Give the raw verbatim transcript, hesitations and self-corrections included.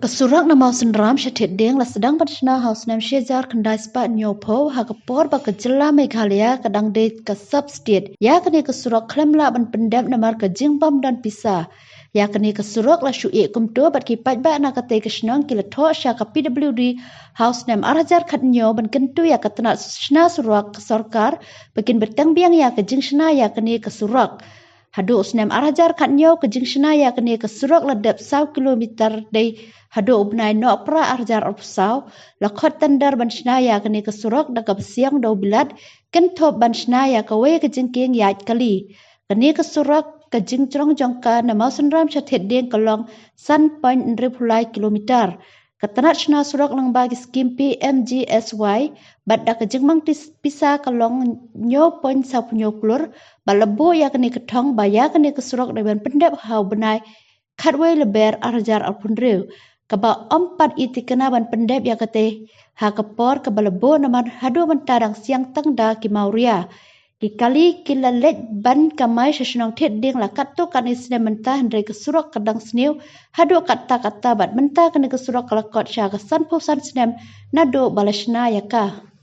Ka surok na Mawsynram sha Thied Dieng la sdang ban shna ha u snem shi hajar khyndai spah hynñiewphew, ha ka por ba ka jylla Meghalaya ka dang dei ka sub-state. Ïa kane ka surok khlem lah ban pyndep namar ka jingbym don pisa. Ïa kane ka surok la shu ïeh kumto bad ki paidbah na katei ka shnong ki la thoh sha ka P W D ha u snem ar hajar khathynñiew ban kyntu ïa ka tnat shna surok ka sorkar ba kin bteng biang ïa ka jingshna ïa kane ka surok. Haduh u snem ar hajar khathynñiew ka jingshna ïa kane ka surok la dep saw kilometer, dei haduh u bnai Nohprah ar hajar arphew saw la khot tender ban shna ïa kane ka surok da kaba siang da u Bilat, kynthup ban shna ïa kawei ka jingkieng ïaid kali. Kane ka surok, ka jingjrong jong ka na Mawsynram sha Thied Dieng ka long san point hynriewphew lai kilometer. Ka tnat shna surok lyngba ki skim P M G S Y bad da ka jingmang tis-, pisa ka long hynñiew point sawphew hynñiew klur, bad la buh ïa kane ka thong ba ïa kane ka surok dei ban pyndep ha u bnai khatwei Lber ar hajar arphew hynriew, kaba ym pat i thikna ban pyndep ïa katei ha ka por kaba la buh namar haduh mynta dang siang tang da ki mawria. Ki kali ki la leit ban kamai sha shnong Thied Dieng la katto katne snem mynta, hynrei ka surok ka dang sniew haduh katta katta bad mynta kane ka surok ka la kot sha ka sanphew san snem naduh ba la shna ïa ka.